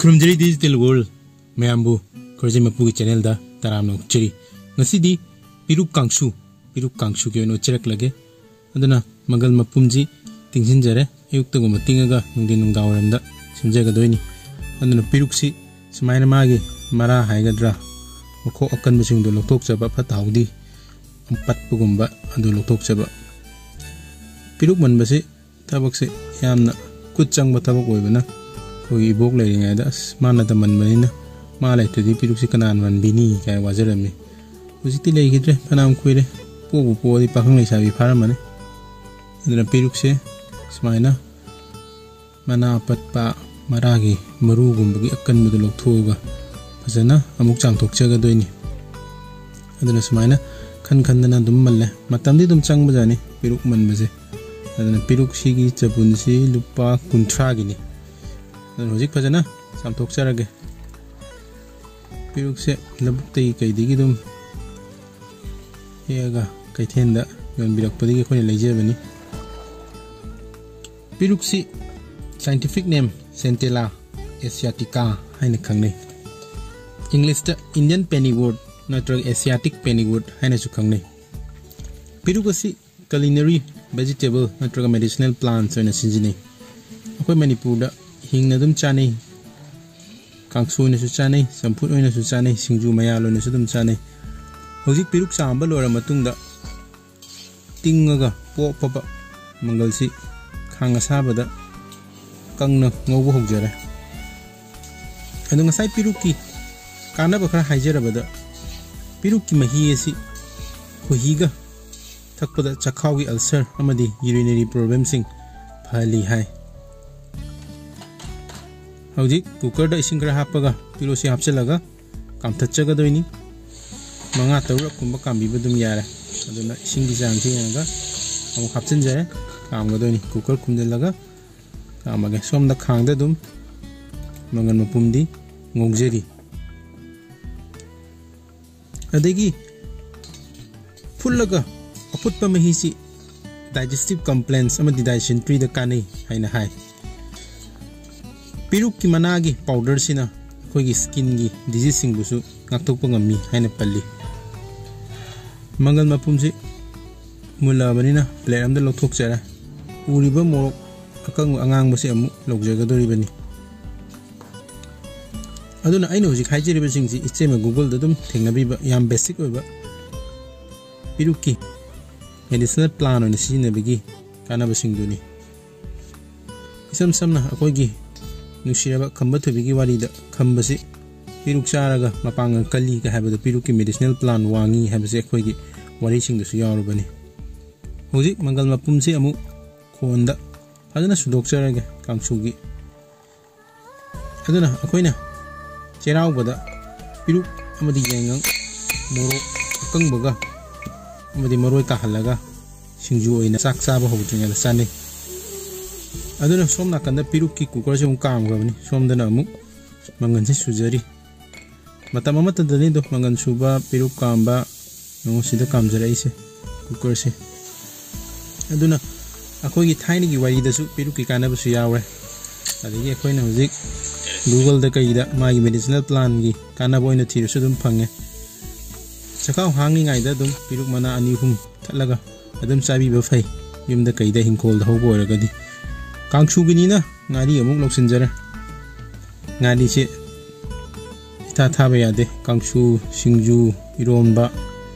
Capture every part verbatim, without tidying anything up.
ꯈꯨꯔꯨꯝꯖꯔꯤ Digital World ꯃꯌꯥꯝꯕꯨ, ꯈꯣꯏꯔꯣꯖꯩ ꯃꯄꯨꯒꯤ channelꯗ ꯇꯔꯥꯝꯅ ꯑꯣꯛꯆꯔꯤ꯫ ꯉꯁꯤꯗꯤ ꯄꯤꯔꯨꯛ ꯀꯥꯡꯁꯨ, ꯄꯤꯔꯨꯛ ꯀꯥꯡꯁꯨꯒꯤ ꯑꯣꯏꯅ ꯎꯠꯆꯔꯛꯂꯒꯦ꯫ ꯑꯗꯨꯅ ꯃꯪꯒꯜ ꯃꯄꯨꯝꯁꯤ ꯇꯤꯡꯁꯤꯟꯖꯔꯦ꯫ ꯑꯌꯨꯛꯇꯒꯨꯝꯕ ꯇꯤꯡꯉꯒ ꯅꯨꯡꯊꯤꯟ ꯅꯨꯡꯗꯥꯡ ꯋꯥꯏꯔꯝꯗ ꯁꯦꯝꯖꯒꯗꯣꯏꯅꯤ꯫ ꯑꯗꯨꯅ ꯄꯤꯔꯨꯛꯁꯤ ꯁꯨꯃꯥꯏꯅ ꯃꯥꯒꯤ ꯃꯔꯥ ꯍꯥꯏꯒꯗ꯭ꯔꯥ, ꯃꯈꯣꯛ ꯑꯀꯟꯕꯁꯤꯡꯗꯣ ꯂꯧꯊꯣꯛꯆꯕ, ꯐꯠꯇ ꯍꯥꯎꯗꯤ ꯄꯠꯄꯒꯨꯝꯕ ꯑꯗꯨ ꯂꯧꯊꯣꯛꯆꯕ꯫ ꯄꯤꯔꯨꯛ ꯃꯟꯕꯁꯤ ꯊꯕꯛꯁꯦ ꯌꯥꯝꯅ ꯈꯨꯠ ꯆꯪꯕ ꯊꯕꯛ ꯑꯣꯏꯕꯅ, ꯑꯩꯈꯣꯏꯒꯤ ꯏꯕꯣꯛ ꯂꯩꯔꯤꯉꯩꯗ, "ꯑꯁ, ꯃꯥꯅ ꯇꯝꯃꯟꯕꯅꯤꯅ, ꯃꯥ ꯂꯩꯇ꯭ꯔꯗꯤ ꯄꯤꯔꯨꯛꯁꯤ ꯀꯅꯥꯅ ꯃꯟꯕꯤꯅꯤ?" ꯀꯥꯏꯅ ꯋꯥꯖꯔꯝꯃꯤ꯫ ꯍꯧꯖꯤꯛꯇꯤ ꯂꯩꯈꯤꯗ꯭ꯔꯦ, ꯐꯅꯌꯥꯝ ꯀꯨꯏꯔꯦ꯫ ꯄꯣꯛꯄꯨ ꯄꯣꯛꯑꯗꯤ ꯄꯥꯈꯪ ꯂꯩꯁꯥꯕꯤ ꯐꯥꯔꯝꯃꯅꯤ꯫ ꯑꯗꯨꯅ ꯄꯤꯔꯨꯛꯁꯦ ꯁꯨꯃꯥꯏꯅ ꯃꯅꯥ ꯑꯄꯠꯄ, ꯃꯔꯥꯒꯤ ꯃꯔꯨꯒꯨꯝꯕꯒꯤ ꯑꯀꯟꯕꯗꯨ ꯂꯧꯊꯣꯛꯑꯒ ꯐꯖꯅ ꯑꯃꯨꯛ ꯆꯥꯝꯊꯣꯛꯆꯒꯗꯣꯏꯅꯤ꯫ ꯑꯗꯨꯅ ꯁꯨꯃꯥꯏꯅ ꯈꯟ ꯈꯟꯗꯅ ꯑꯗꯨꯝ ꯃꯜꯂꯦ꯫ ꯃꯇꯝꯗꯤ ꯑꯗꯨꯝ ꯆꯪꯕꯖꯥꯠꯅꯤ ꯄꯤꯔꯨꯛ ꯃꯟꯕꯁꯦ꯫ ꯑꯗꯨꯅ ꯄꯤꯔꯨꯛꯁꯤꯒꯤ ꯆꯕꯨꯟꯁꯤ ꯂꯨꯄꯥ ꯀꯨꯟꯊ꯭ꯔꯥꯒꯤꯅꯤ꯫ ꯑꯗꯨꯅ ꯍꯧꯖꯤꯛ ꯐꯖꯅ ꯆꯥꯝꯊꯣꯛꯆꯔꯒꯦ꯫ ꯄꯤꯔꯨꯛꯁꯦ ꯂꯧꯕꯨꯛꯇꯒꯤ ꯀꯩꯗꯒꯤ ꯑꯗꯨꯝ ꯍꯦꯛꯑꯒ ꯀꯩꯊꯦꯜꯗ ꯌꯣꯟꯕꯤꯔꯛꯄꯗꯒꯤ ꯑꯩꯈꯣꯏꯅ ꯂꯩꯖꯕꯅꯤ꯫ ꯄꯤꯔꯨꯛꯁꯤ scientific name Centella asiatica ꯍꯥꯏꯅ ꯈꯪꯅꯩ꯫ ꯏꯪꯂꯤꯁꯇ Indian pennywort ꯅꯠꯇ꯭ꯔꯒ Asiatic pennywort ꯍꯥꯏꯅꯁꯨ ꯈꯪꯅꯩ꯫ ꯄꯤꯔꯨꯛ ꯑꯁꯤ culinary vegetable ꯅꯠꯇ꯭ꯔꯒ medicinal plants ꯑꯣꯏꯅ ꯁꯤꯖꯤꯟꯅꯩ꯫ ꯑꯩꯈꯣꯏ ꯃꯅꯤꯄꯨꯔꯗ ꯍꯤꯡꯅ ꯑꯗꯨꯝ ꯆꯥꯅꯩ, ꯀꯥꯡꯁꯨ ꯑꯣꯏꯅꯁꯨ ꯆꯥꯅꯩ, ꯆꯝꯐꯨꯠ ꯑꯣꯏꯅꯁꯨ ꯆꯥꯅꯩ, ꯁꯤꯡꯖꯨ ꯃꯌꯥꯜ ꯑꯣꯏꯅꯁꯨ ꯑꯗꯨꯝ ꯆꯥꯅꯩ꯫ ꯍꯧꯖꯤꯛ ꯄꯤꯔꯨꯛ ꯆꯥꯝꯕ ꯂꯣꯏꯔ ꯃꯇꯨꯡꯗ ꯇꯤꯡꯉꯒ ꯄꯣꯞꯄꯕ ꯃꯪꯒꯜꯁꯤ ꯈꯥꯡ ꯑꯁꯥꯕꯗ ꯀꯪꯅ ꯉꯧꯕ ꯍꯧꯖꯔꯦ꯫ ꯑꯗꯣ ꯉꯁꯥꯏ ꯄꯤꯔꯨꯛꯀꯤ ꯀꯥꯟꯅꯕ ꯈꯔ ꯍꯥꯏꯖꯔꯕꯗ, ꯄꯤꯔꯨꯛꯀꯤ ꯃꯍꯤ ꯑꯁꯤ ꯈꯣꯏꯍꯤꯒ ꯊꯛꯄꯗ ꯆꯈꯥꯎꯒꯤ ulcer ꯑꯃꯗꯤ urinary problemꯁꯤꯡ ꯐꯍꯜꯂꯤ ꯍꯥꯏ꯫ ꯍꯧꯖꯤꯛ cookerꯗ ꯏꯁꯤꯡ ꯈꯔ ꯍꯥꯞꯄꯒ ꯄꯤꯔꯨꯛꯁꯤ ꯍꯥꯞꯆꯤꯜꯂꯒ ꯀꯥꯝꯊꯠꯆꯒꯗꯣꯏꯅꯤ꯫ ꯃꯉꯥ ꯇꯔꯨꯛꯂꯛ ꯀꯨꯝꯕ ꯀꯥꯝꯕꯤꯕ ꯑꯗꯨꯝ ꯌꯥꯔꯦ꯫ ꯑꯗꯨꯅ ꯏꯁꯤꯡꯒꯤ ꯆꯥꯡꯁꯤ ꯌꯦꯡꯉꯒ ꯑꯃꯨꯛ ꯍꯥꯞꯆꯤꯟꯖꯔꯦ, ꯀꯥꯝꯒꯗꯣꯏꯅꯤ꯫ Cooker ꯈꯨꯝꯖꯤꯜꯂꯒ ꯀꯥꯝꯃꯒꯦ꯫ ꯁꯣꯝꯗ ꯈꯥꯡꯗ ꯑꯗꯨꯝ ꯃꯪꯒꯟ ꯃꯄꯨꯝꯗꯤ ꯉꯧꯖꯔꯤ꯫ ꯑꯗꯒꯤ ꯐꯨꯠꯂꯒ ꯑꯐꯨꯠꯄ ꯃꯍꯤꯁꯤ digestive complaints ꯑꯃꯗꯤ dysenteryꯗ ꯀꯥꯟꯅꯩ ꯍꯥꯏꯅ ꯍꯥꯏ꯫ ꯄꯦꯔꯨꯛꯀꯤ ꯃꯅꯥꯒꯤ ꯄꯥꯎꯗꯔꯁꯤꯅ ꯑꯩꯈꯣꯏꯒꯤ ꯁ꯭ꯀꯤꯟꯒꯤ ꯗꯤꯖꯤꯖꯁꯤꯡꯕꯨꯁꯨ ꯉꯥꯛꯊꯣꯛꯄ ꯉꯝꯃꯤ ꯍꯥꯏꯅ ꯄꯜꯂꯤ꯫ ꯃꯪꯒꯜ ꯃꯄꯨꯝꯁꯤ ꯃꯨꯜꯂꯛꯑꯕꯅꯤꯅ ꯄ꯭ꯂꯦꯠ ꯑꯃꯗ ꯂꯧꯊꯣꯛꯆꯔꯦ꯫ ꯎꯔꯤꯕ ꯃꯣꯔꯣꯛ ꯑꯀꯪꯕ ꯑꯉꯥꯡꯕꯁꯤ ꯑꯃꯨꯛ ꯂꯧꯖꯒꯗꯧꯔꯤꯕꯅꯤ꯫ ꯑꯗꯨꯅ ꯑꯩꯅ ꯍꯧꯖꯤꯛ ꯍꯥꯏꯖꯔꯤꯕꯁꯤꯡꯁꯤ ꯏꯆꯦꯃ Google-ꯗ ꯑꯗꯨꯝ ꯊꯦꯡꯅꯕꯤꯕ ꯌꯥꯝ ꯕꯦꯁꯤꯛ ꯑꯣꯏꯕ ꯄꯦꯔꯨꯛꯀꯤ ꯃꯦꯗꯤꯁꯤꯅꯦꯜ ꯄ꯭ꯂꯥꯟ ꯑꯣꯏꯅ ꯁꯤꯖꯤꯟꯅꯕꯒꯤ ꯀꯥꯟꯅꯕꯁꯤꯡꯗꯨꯅꯤ꯫ ꯏꯁꯝ ꯁꯝꯅ ꯑꯩꯈꯣꯏꯒꯤ ꯅꯨꯡꯁꯤꯔꯕ ꯈꯝꯕ ꯊꯣꯏꯕꯤꯒꯤ ꯋꯥꯔꯤꯗ ꯈꯝꯕꯁꯤ ꯄꯦꯔꯨꯛ ꯆꯥꯔꯒ ꯃꯄꯥꯡꯒꯜ ꯀꯜꯂꯤꯒ ꯍꯥꯏꯕꯗ ꯄꯦꯔꯨꯛꯀꯤ ꯃꯦꯗꯤꯁꯤꯅꯦꯜ ꯄ꯭ꯂꯥꯟ ꯋꯥꯡꯉꯤ ꯍꯥꯏꯕꯁꯦ ꯑꯩꯈꯣꯏꯒꯤ ꯋꯥꯔꯤꯁꯤꯡꯗꯁꯨ ꯌꯥꯎꯔꯕꯅꯤ꯫ ꯍꯧꯖꯤꯛ ꯃꯪꯒꯜ ꯃꯄꯨꯝꯁꯤ ꯑꯃꯨꯛ ꯈꯣꯟꯗ ꯐꯖꯅ ꯁꯨꯗꯣꯛꯆꯔꯒꯦ ꯀꯥꯡꯁꯨꯒꯤ꯫ ꯑꯗꯨꯅ ꯑꯩꯈꯣꯏꯅ ꯆꯩꯔꯥꯎꯕꯗ ꯄꯦꯔꯨꯛ ꯑꯃꯗꯤ ꯌꯥꯏꯉꯪ, ꯃꯣꯔꯣꯛ ꯑꯀꯪꯕꯒ ꯑꯃꯗꯤ ꯃꯔꯣꯏ ꯀꯥꯍꯜꯂꯒ ꯁꯤꯡꯖꯨ ꯑꯣꯏꯅ ꯆꯥꯛ ꯆꯥꯕ ꯍꯧꯗ꯭ꯔꯤꯉꯩꯗ ꯆꯥꯅꯩ꯫ ꯑꯗꯨꯅ ꯁꯣꯝ ꯅꯥꯀꯟꯗ ꯄꯦꯔꯨꯛꯀꯤ cooker-ꯁꯦ ꯑꯃꯨꯛ ꯀꯥꯝꯈ꯭ꯔꯕꯅꯤ꯫ ꯁꯣꯝꯗꯅ ꯑꯃꯨꯛ ꯃꯪꯒꯟꯁꯦ ꯁꯨꯖꯔꯤ꯫ ꯃꯇꯝ ꯑꯃꯠꯇꯗꯅꯤ ꯑꯗꯣ ꯃꯪꯒꯟ ꯁꯨꯕ, ꯄꯦꯔꯨꯛ ꯀꯥꯝꯕ, ꯌꯦꯡꯉꯨ ꯁꯤꯗ ꯀꯥꯝꯖꯔꯛꯏꯁꯦ cooker-ꯁꯦ꯫ ꯑꯗꯨꯅ ꯑꯩꯈꯣꯏꯒꯤ ꯊꯥꯏꯅꯒꯤ ꯋꯥꯔꯤꯗꯁꯨ ꯄꯦꯔꯨꯛꯀꯤ ꯀꯥꯟꯅꯕꯁꯨ ꯌꯥꯎꯔꯦ꯫ ꯑꯗꯒꯤ ꯑꯩꯈꯣꯏꯅ ꯍꯧꯖꯤꯛ Google-ꯗ ꯀꯩꯗ ꯃꯥꯒꯤ ꯃꯦꯗꯤꯁꯤꯅꯦꯜ ꯄ꯭ꯂꯥꯟꯒꯤ ꯀꯥꯟꯅꯕ ꯑꯣꯏꯅ ꯊꯤꯔꯁꯨ ꯑꯗꯨꯝ ꯐꯪꯉꯦ꯫ ꯆꯈꯥꯎ ꯍꯥꯡꯉꯤꯉꯩꯗ ꯑꯗꯨꯝ ꯄꯦꯔꯨꯛ ꯃꯅꯥ ꯑꯅꯤ ꯑꯍꯨꯝ ꯊꯠꯂꯒ ꯑꯗꯨꯝ ꯆꯥꯕꯤꯕ ꯐꯩ, ꯌꯨꯝꯗ ꯀꯩꯗ ꯍꯤꯡꯈꯣꯜꯗ ꯍꯧꯕ ꯑꯣꯏꯔꯒꯗꯤ꯫ ꯀꯥꯡꯁꯨꯒꯤꯅꯤꯅ ꯉꯥꯔꯤ ꯑꯃꯨꯛ ꯂꯧꯁꯤꯟꯖꯔꯦ꯫ ꯉꯥꯔꯤꯁꯦ ꯏꯊꯥ ꯊꯥꯕ ꯌꯥꯗꯦ꯫ ꯀꯥꯡꯁꯨ, ꯁꯤꯡꯖꯨ, ꯏꯔꯣꯝꯕ,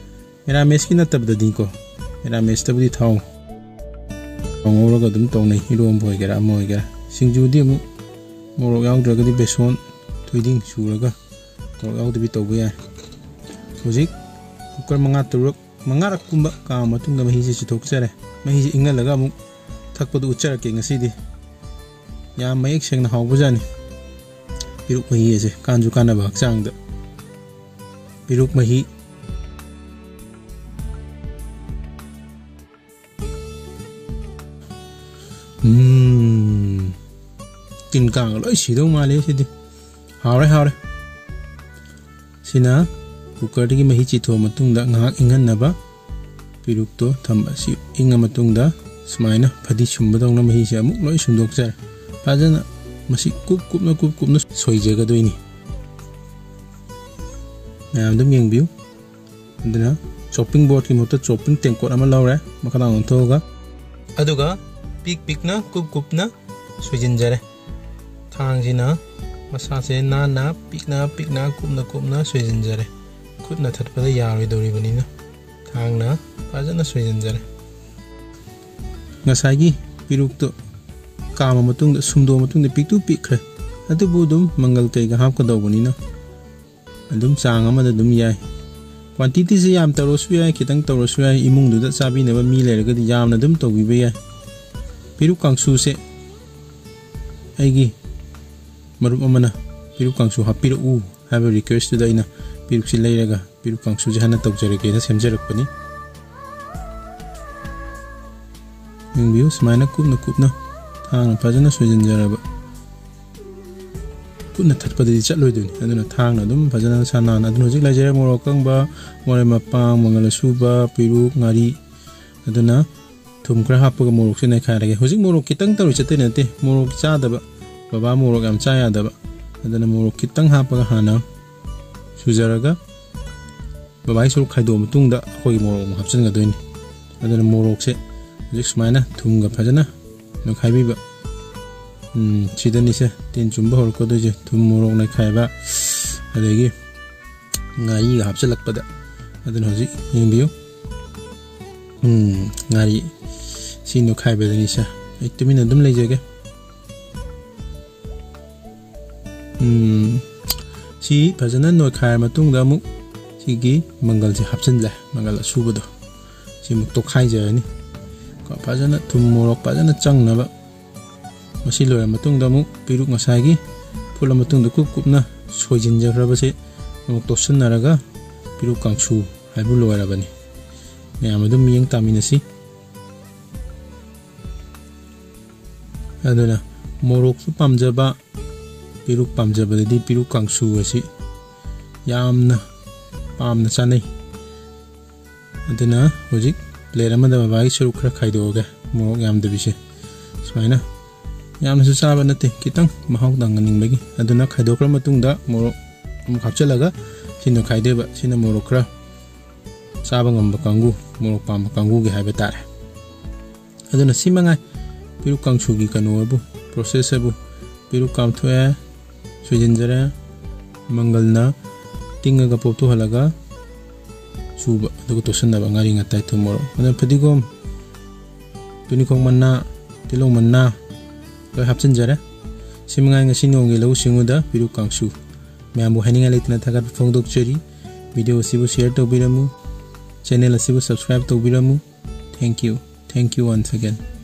ꯃꯦꯔꯥꯃꯦꯁꯀꯤ ꯅꯠꯇꯕꯗꯗꯤꯀꯣ, ꯃꯦꯔꯥꯃꯦꯁꯇꯕꯨꯗꯤ ꯊꯥꯎ ꯊꯥꯎ ꯉꯧꯔꯒ ꯑꯗꯨꯝ ꯇꯧꯅꯩ, ꯏꯔꯣꯝꯕ ꯑꯣꯏꯒꯦꯔꯥ ꯑꯃ ꯑꯣꯏꯒꯦꯔꯥ꯫ ꯁꯤꯡꯖꯨꯗꯤ ꯑꯃꯨꯛ ꯃꯣꯔꯣꯛ ꯌꯥꯎꯗ꯭ꯔꯒꯗꯤ ꯕꯦꯁꯣꯟ, ꯊꯣꯏꯗꯤꯡ ꯁꯨꯔꯒ ꯃꯣꯔꯣꯛ ꯌꯥꯎꯗꯕꯤ ꯇꯧꯕ ꯌꯥꯏ꯫ ꯍꯧꯖꯤꯛ cooker ꯃꯉꯥ ꯇꯔꯨꯛ, ꯃꯉꯥꯔꯛꯀꯨꯝꯕ ꯀꯥꯝꯃ ꯃꯇꯨꯡꯗ ꯃꯍꯤꯁꯦ ꯆꯤꯊꯣꯛꯆꯔꯦ꯫ ꯃꯍꯤꯁꯦ ꯏꯪꯍꯜꯂꯒ ꯑꯃꯨꯛ ꯊꯛꯄꯗꯨ ꯎꯠꯆꯔꯛꯀꯦ ꯉꯁꯤꯗꯤ꯫ ꯌꯥꯝ ꯃꯌꯦꯛ ꯁꯦꯡꯅ ꯍꯥꯎꯕꯖꯥꯠꯅꯤ ꯄꯦꯔꯨꯛ ꯃꯍꯤ ꯑꯁꯦ, ꯀꯥꯟꯁꯨ ꯀꯥꯟꯅꯕ ꯍꯛꯆꯥꯡꯗ꯫ ꯄꯦꯔꯨꯛ ꯃꯍꯤ꯫ ꯎꯝ, ꯇꯤꯟ ꯀꯥꯡꯒ ꯂꯣꯏ ꯁꯤꯗꯧ ꯃꯥꯜꯂꯦ ꯁꯤꯗꯤ꯫ ꯍꯥꯎꯔꯦ, ꯍꯥꯎꯔꯦ꯫ ꯁꯤꯅ cooker-ꯗꯒꯤ ꯃꯍꯤ ꯆꯤꯊꯣꯛꯑ ꯃꯇꯨꯡꯗ ꯉꯥꯏꯍꯥꯛ ꯏꯪꯍꯟꯅꯕ ꯄꯦꯔꯨꯛꯇꯣ ꯊꯝꯕ꯫ ꯁꯤ ꯏꯪꯉ ꯃꯇꯨꯡꯗ ꯁꯨꯃꯥꯏꯅ ꯐꯗꯤ ꯁꯨꯝꯕꯗꯧꯅ ꯃꯍꯤꯁꯦ ꯑꯃꯨꯛ ꯂꯣꯏ ꯁꯨꯝꯗꯣꯛꯆꯔꯦ꯫ ꯐꯖꯅ ꯃꯁꯤ ꯀꯨꯞ ꯀꯨꯞꯅ, ꯀꯨꯞ ꯀꯨꯞꯅ ꯁꯣꯏꯖꯒꯗꯣꯏꯅꯤ꯫ ꯃꯌꯥꯝ ꯑꯗꯨꯝ ꯌꯦꯡꯕꯤꯌꯨ꯫ ꯑꯗꯨꯅ chopping boardꯀꯤ ꯃꯍꯨꯠꯇ chopping ꯇꯦꯡꯀꯣꯠ ꯑꯃ ꯂꯧꯔꯦ, ꯃꯈꯥꯗ ꯑꯣꯟꯊꯣꯛꯑꯒ꯫ ꯑꯗꯨꯒ ꯄꯤꯛ ꯄꯤꯛꯅ, ꯀꯨꯞ ꯀꯨꯞꯅ ꯁꯣꯏꯖꯤꯟꯖꯔꯦ꯫ ꯊꯥꯡꯁꯤꯅ ꯃꯁꯥꯁꯦ ꯅꯥꯟꯅ, ꯄꯤꯛꯅ ꯄꯤꯛꯅ, ꯀꯨꯞꯅ ꯀꯨꯞꯅ ꯁꯣꯏꯖꯤꯟꯖꯔꯦ꯫ ꯈꯨꯠꯅ ꯊꯠꯄꯗ ꯌꯥꯔꯣꯏꯗꯧꯔꯤꯕꯅꯤꯅ ꯊꯥꯡꯅ ꯐꯖꯅ ꯁꯣꯏꯖꯤꯟꯖꯔꯦ꯫ ꯉꯁꯥꯏꯒꯤ ꯄꯦꯔꯨꯛꯇꯣ ꯀꯥꯝꯃ ꯃꯇꯨꯡꯗ, ꯁꯨꯝꯗꯣꯛꯑ ꯃꯇꯨꯡꯗ ꯄꯤꯛꯇꯨ ꯄꯤꯛꯈ꯭ꯔꯦ꯫ ꯑꯗꯨꯕꯨ ꯑꯗꯨꯝ ꯃꯪꯒꯜ ꯀꯩꯒ ꯍꯥꯞꯀꯗꯧꯕꯅꯤꯅ ꯑꯗꯨꯝ ꯆꯥꯡ ꯑꯃꯗ ꯑꯗꯨꯝ ꯌꯥꯏ꯫ Quantityꯁꯦ ꯌꯥꯝ ꯇꯧꯔꯁꯨ ꯌꯥꯏ, ꯈꯤꯇꯪ ꯇꯧꯔꯁꯨ ꯌꯥꯏ, ꯏꯃꯨꯡꯗꯨꯗ ꯆꯥꯕꯤꯅꯕ ꯃꯤ ꯂꯩꯔꯒꯗꯤ ꯌꯥꯝꯅ ꯑꯗꯨꯝ ꯇꯧꯕꯤꯕ ꯌꯥꯏ꯫ ꯄꯦꯔꯨꯛ ꯀꯥꯡꯁꯨꯁꯦ ꯑꯩꯒꯤ ꯃꯔꯨꯞ ꯑꯃꯅ ꯄꯦꯔꯨꯛ ꯀꯥꯡꯁꯨ ꯍꯥꯞꯄꯤꯔꯛꯎ ꯍꯥꯏꯕ requestꯇꯨꯗ ꯑꯩꯅ ꯄꯦꯔꯨꯛꯁꯤ ꯂꯩꯔꯒ ꯄꯦꯔꯨꯛ ꯀꯥꯡꯁꯨꯁꯦ ꯍꯥꯟꯅ ꯇꯧꯖꯔꯒꯦꯅ ꯁꯦꯝꯖꯔꯛꯄꯅꯤ꯫ ꯌꯦꯡꯕꯤꯌꯨ, ꯁꯨꯃꯥꯏꯅ ꯀꯨꯞꯅ ꯀꯨꯞꯅ ꯊꯥꯡꯅ ꯐꯖꯅ ꯁꯣꯏꯖꯤꯟꯖꯔꯕ꯫ ꯈꯨꯠꯅ ꯊꯠꯄꯗꯗꯤ ꯆꯠꯂꯣꯏꯗꯣꯏꯅꯤ, ꯑꯗꯨꯅ ꯊꯥꯡꯅ ꯑꯗꯨꯝ ꯐꯖꯅ ꯁꯥ ꯅꯥꯟꯅ꯫ ꯑꯗꯨꯅ ꯍꯧꯖꯤꯛ ꯂꯩꯖꯔꯦ ꯃꯣꯔꯣꯛ ꯑꯀꯪꯕ, ꯃꯔꯣꯏ ꯃꯄꯥꯡ, ꯃꯪꯒꯜ ꯑꯁꯨꯕ, ꯄꯦꯔꯨꯛ, ꯉꯥꯔꯤ, ꯑꯗꯨꯅ ꯊꯨꯝ ꯈꯔ ꯍꯥꯞꯄꯒ ꯃꯣꯔꯣꯛꯁꯦ ꯅꯩꯈꯥꯏꯔꯒꯦ꯫ ꯍꯧꯖꯤꯛ ꯃꯣꯔꯣꯛ ꯈꯤꯇꯪ ꯇꯧꯔꯤ ꯆꯠꯇꯣꯏ ꯅꯠꯇꯦ, ꯃꯣꯔꯣꯛ ꯆꯥꯗꯕ ꯕꯕꯥ ꯃꯣꯔꯣꯛ ꯌꯥꯝ ꯆꯥ ꯌꯥꯗꯕ, ꯑꯗꯨꯅ ꯃꯣꯔꯣꯛ ꯈꯤꯇꯪ ꯍꯥꯞꯄꯒ ꯍꯥꯟꯅ ꯁꯨꯖꯔꯒ ꯕꯕꯥꯒꯤ ꯁꯔꯨꯛ ꯈꯥꯏꯗꯣꯛꯑ ꯃꯇꯨꯡꯗ ꯑꯩꯈꯣꯏꯒꯤ ꯃꯣꯔꯣꯛ ꯑꯃꯨꯛ ꯍꯥꯞꯆꯤꯟꯒꯗꯣꯏꯅꯤ꯫ ꯑꯗꯨꯅ ꯃꯣꯔꯣꯛꯁꯦ ꯍꯧꯖꯤꯛ ꯁꯨꯃꯥꯏꯅ ꯊꯨꯝꯒ ꯐꯖꯅ ꯅꯣꯏꯈꯥꯏꯕꯤꯕ꯫ ꯎꯝ, ꯁꯤꯗꯅꯤꯁꯦ ꯇꯤꯟ ꯆꯨꯝꯕ ꯍꯧꯔꯛꯀꯗꯣꯏꯁꯦ, ꯊꯨꯝ, ꯃꯣꯔꯣꯛ ꯅꯩꯈꯥꯏꯕ, ꯑꯗꯒꯤ ꯉꯥꯔꯤꯒ ꯍꯥꯞꯆꯤꯜꯂꯛꯄꯗ꯫ ꯑꯗꯨꯅ ꯍꯧꯖꯤꯛ ꯌꯦꯡꯕꯤꯌꯨ꯫ ꯎꯝ, ꯉꯥꯔꯤ ꯁꯤ ꯅꯣꯏꯈꯥꯏꯕꯗꯅꯤꯁꯦ꯫ ꯑꯩ ꯇꯨꯃꯤꯟꯅ ꯑꯗꯨꯝ ꯂꯩꯖꯒꯦ꯫ ꯎꯝ, ꯁꯤ ꯐꯖꯅ ꯅꯣꯏꯈꯥꯏꯔ ꯃꯇꯨꯡꯗ ꯑꯃꯨꯛ ꯁꯤꯒꯤ ꯃꯪꯒꯜꯁꯦ ꯍꯥꯞꯆꯤꯟꯖꯔꯦ, ꯃꯪꯒꯜ ꯑꯁꯨꯕꯗꯣ꯫ ꯁꯤ ꯑꯃꯨꯛ ꯇꯣꯠꯈꯥꯏꯖꯔꯅꯤ꯫ ꯀꯣ, ꯐꯖꯅ ꯊꯨꯝ ꯃꯣꯔꯣꯛ ꯐꯖꯅ ꯆꯪꯅꯕ꯫ ꯃꯁꯤ ꯂꯣꯏꯔ ꯃꯇꯨꯡꯗ ꯑꯃꯨꯛ ꯄꯦꯔꯨꯛ ꯉꯁꯥꯏꯒꯤ ꯐꯨꯠꯂ ꯃꯇꯨꯡꯗ ꯀꯨꯞ ꯀꯨꯞꯅ ꯁꯣꯏꯖꯤꯟꯖꯈ꯭ꯔꯕꯁꯦ ꯑꯃꯨꯛ ꯇꯣꯠꯁꯤꯟꯅꯔꯒ ꯄꯦꯔꯨꯛ ꯀꯥꯡꯁꯨ ꯍꯥꯏꯕꯨ ꯂꯣꯏꯔꯕꯅꯤ꯫ ꯃꯌꯥꯝ ꯑꯗꯨꯝ ꯃꯤꯠꯌꯦꯡ ꯇꯥꯃꯤꯟꯅꯁꯤ꯫ ꯑꯗꯨꯅ ꯃꯣꯔꯣꯛꯁꯨ ꯄꯥꯝꯖꯕ, ꯄꯦꯔꯨꯛ ꯄꯥꯝꯖꯕꯗꯗꯤ ꯄꯦꯔꯨꯛ ꯀꯥꯡꯁꯨ ꯑꯁꯤ ꯌꯥꯝꯅ ꯄꯥꯝꯅ ꯆꯥꯅꯩ꯫ ꯑꯗꯨꯅ ꯍꯧꯖꯤꯛ plate ꯑꯃꯗ ꯕꯕꯥꯒꯤ ꯁꯔꯨꯛ ꯈꯔ ꯈꯥꯏꯗꯣꯛꯑꯒꯦ, ꯃꯣꯔꯣꯛ ꯌꯥꯝꯗꯕꯤꯁꯦ꯫ ꯁꯨꯃꯥꯏꯅ ꯌꯥꯝꯅꯁꯨ ꯆꯥꯕ ꯅꯠꯇꯦ, ꯈꯤꯇꯪ ꯃꯍꯥꯎ ꯇꯪꯍꯟꯅꯤꯡꯕꯒꯤ꯫ ꯑꯗꯨꯅ ꯈꯥꯏꯗꯣꯛꯈ꯭ꯔ ꯃꯇꯨꯡꯗ ꯃꯣꯔꯣꯛ ꯑꯃꯨꯛ ꯍꯥꯞꯆꯤꯜꯂꯒ ꯁꯤꯅ ꯈꯥꯏꯗꯣꯏꯕ꯫ ꯁꯤꯅ ꯃꯣꯔꯣꯛ ꯈꯔ ꯆꯥꯕ ꯉꯝꯕ ꯀꯥꯡꯕꯨ, ꯃꯣꯔꯣꯛ ꯄꯥꯝꯕ ꯀꯥꯡꯕꯨꯒꯤ ꯍꯥꯏꯕ ꯇꯥꯔꯦ꯫ ꯑꯗꯨꯅ ꯁꯤ ꯃꯉꯥꯏ ꯄꯦꯔꯨꯛ ꯀꯥꯡꯁꯨꯒꯤ ꯀꯩꯅꯣ ꯍꯥꯏꯕꯨ, process ꯍꯥꯏꯕꯨ꯫ ꯄꯦꯔꯨꯛ ꯀꯥꯝꯊꯣꯛꯑꯦ, ꯁꯣꯏꯖꯤꯟꯖꯔꯦ, ꯃꯪꯒꯜꯅ ꯇꯤꯡꯉꯒ ꯄꯣꯞꯊꯣꯛꯍꯜꯂꯒ ꯁꯨꯕ, ꯑꯗꯨꯒ ꯇꯣꯠꯁꯤꯟꯅꯕ ꯉꯥꯔꯤ, ꯉꯥꯇꯥꯏ, ꯊꯨꯝ, ꯃꯣꯔꯣꯛ꯫ ꯑꯗꯨꯅ ꯐꯗꯤꯒꯣꯝ, ꯇꯨꯅꯤꯈꯣꯛ ꯃꯅꯥ, ꯇꯤꯜꯍꯧ ꯃꯅꯥ ꯂꯣꯏ ꯍꯥꯞꯆꯤꯟꯖꯔꯦ꯫ ꯁꯤ ꯃꯉꯥꯏ ꯉꯁꯤ ꯅꯣꯡꯒꯤ ꯂꯧꯎ ꯁꯤꯡꯎꯗ ꯄꯦꯔꯨꯛ ꯀꯥꯡꯁꯨ꯫ ꯃꯌꯥꯝꯕꯨ ꯍꯥꯏꯅꯤꯡꯉꯥꯏ ꯂꯩꯇꯅ ꯊꯥꯒꯠꯄ ꯐꯣꯡꯗꯣꯛꯆꯔꯤ꯫ Video ꯑꯁꯤꯕꯨ share ꯇꯧꯕꯤꯔꯝꯃꯨ, channel ꯑꯁꯤꯕꯨ subscribe ꯇꯧꯕꯤꯔꯝꯃꯨ꯫ Thank you, thank you once again꯫